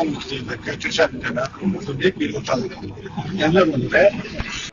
Olmasaydı götürsem de ben büyük bir utanç. Yanarım be.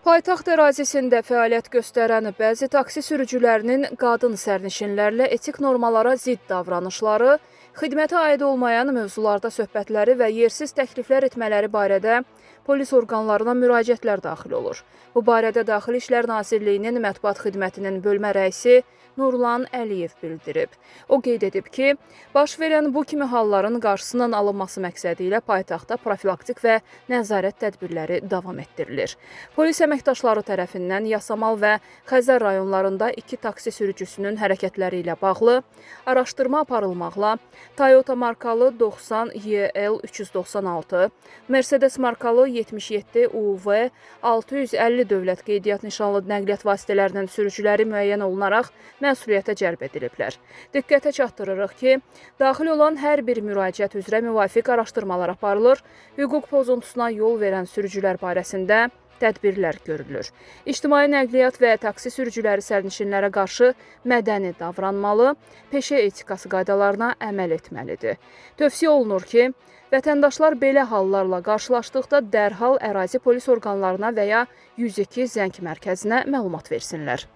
Paytaxt ərazisində fəaliyyət göstərən bəzi taksi sürücülərinin qadın sərnişinlərlə etik normalara zidd davranışları, xidmətə aid olmayan mövzularda söhbətləri və yersiz təkliflər etmələri barədə polis orqanlarına müraciətlər daxil olur. Bu barədə Daxili İşlər Nazirliyinin mətbuat xidmətinin bölmə rəisi Nurlan Əliyev bildirib. O qeyd edib ki, baş verən bu kimi halların qarşısının alınması məqsədi ilə paytaxtda profilaktik və nəzarət tədbirləri davam etdirilir. Polis əməkdaşları tərəfindən Yasamal və Xəzər rayonlarında iki taksi sürücüsünün hərəkətləri ilə bağlı araşdırma aparılmaqla Toyota markalı 90 YL 396, Mercedes markalı 77 UV 650 dövlət qeydiyyat nişanlı nəqliyyat vasitələrinin sürücüləri müəyyən olunaraq məsuliyyətə cəlb ediliblər. Diqqətə çatdırırıq ki, daxil olan hər bir müraciət üzrə müvafiq araşdırmalar aparılır, hüquq pozuntusuna yol verən sürücülər barəsində tədbirlər görülür. İctimai nəqliyyat və taksi sürücüləri sərnişinlərə qarşı mədəni davranmalı, peşə etikası qaydalarına əməl etməlidir. Tövsiyə olunur ki, vətəndaşlar belə hallarla qarşılaşdıqda dərhal ərazi polis orqanlarına və ya 102 zəng mərkəzinə məlumat versinlər.